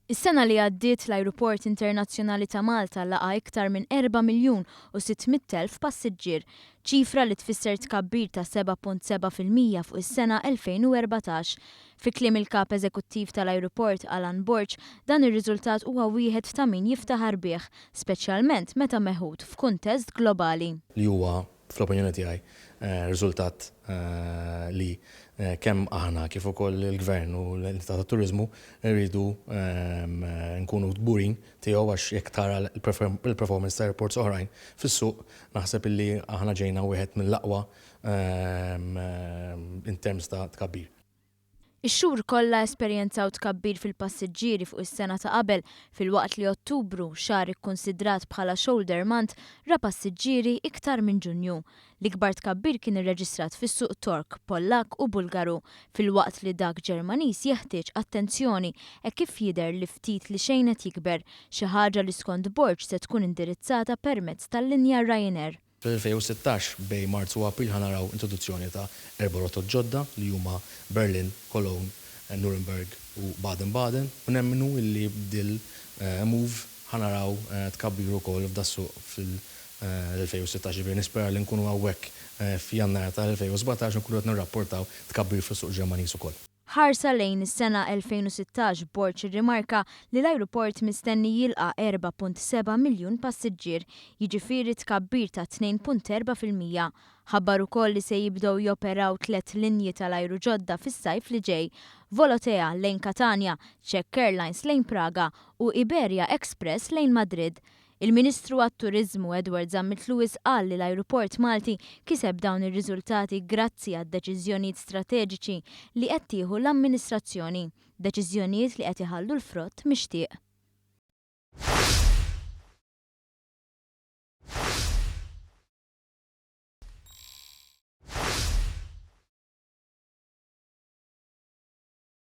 Is-sena li għaddiet l-Ajruport Internazzjonali ta' Malta laqa' iktar minn 4,600,000 passiġġier, ċifra li tfisser tkabbir ta' 7.7% fuq is-sena 2014. Fi kliem il-Kap Eżekuttiv tal-Ajruport Alan Borg, dan ir-riżultat huwa wieħed ta' min jiftaħar bih, speċjalment meta meħud f'kuntest globali. Li huwa fl-opinjoni tiegħi riżultat li kemm aħna kif ukoll il-Gvern u l-entità tat-turiżmu rridu nkunu kburin tiegħu għax jekk tara l-performance ta' airports oħrajn fis-suq naħseb illi aħna ġejna wieħed mill-aqwa in terms ta' tkabbir. Ix-xhur kollha esperjenzaw tkabbir fil-passiġġieri fuq is-sena ta' qabel filwaqt li Ottubru, xahar ikkunsidrat bħala shoulder month, ra passiġġieri iktar minn Ġunju. L-ikbar tkabbir kien irreġistrat fis-suq Tork, Pollakk u Bulgaru, filwaqt li dak Ġermaniż jeħtieġ attenzjoni hekk kif jidher li ftit li xejn qed jikber, xi ħaġa li skont Borg se tkun indirizzata permezz tal-linja Ryanair. Fl-2016, bejn Marzu u April ħa naraw introduzzjoni ta' erba' rotot ġodda li huma Berlin, Cologne, Nuremberg u Baden-Baden u nemmnu illi b'dil move ħa naraw tkabbir ukoll f'das-suq fil-2016. Ġifieri nispera li nkunu hawnhekk f'Jannar tal-2017 u nkunu qed nirrapportaw tkabbir fis-suq Ġermaniż ukoll. Ħarsa lejn is-sena 2016 Borg irrimarka li l-ajruport mistenni jilqa' 4.7 miljun passiġġier, jiġifieri tkabbir ta' 2.4%. Ħabbar ukoll li se jibdew joperaw tlett linji tal-ajru ġodda fis-sajf li ġej, Volotea lejn Catania, Czech Airlines lejn Praga u Iberia Express lejn Madrid. Il-Ministru għat-Turiżmu Edward Zammit Lewis qal li l-ajruport Malti kiseb dawn ir-riżultati grazzi għad-deċiżjonijiet strateġiċi li qed tieħu l-amministrazzjoni, deċiżjonijiet li qed iħallu l-frott mixtieq.